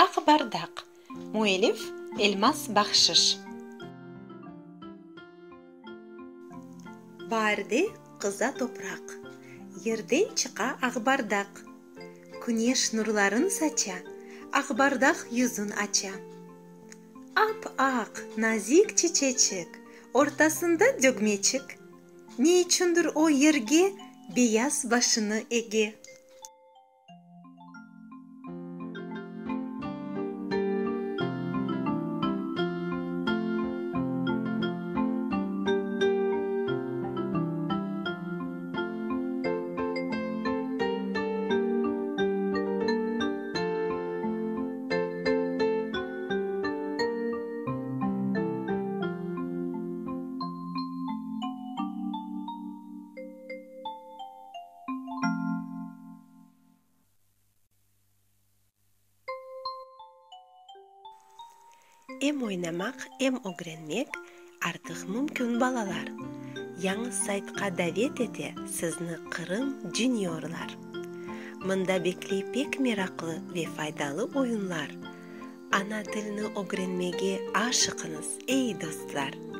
Aq bardaq, müellif Elmaz Bahşış. Baarde qıza topraq, Yerden çıqa aqbardaq. Küneş nurların saça, Aqbardaq yüzün aça. Ap-aq, nazik çiçeçik, Ortasında dögmeçik. Ne içündir o yerge Beyaz başını ege. Em oynamaq, em ögrenmek artıq mümkün, balalar! Yañı saytqa davet ete sizni Qırım Juniorlar! Mında bekley pek meraqlı ve faydalı oyunlar, ana tilni ögrenmege aşıqıñız, ey dostlar!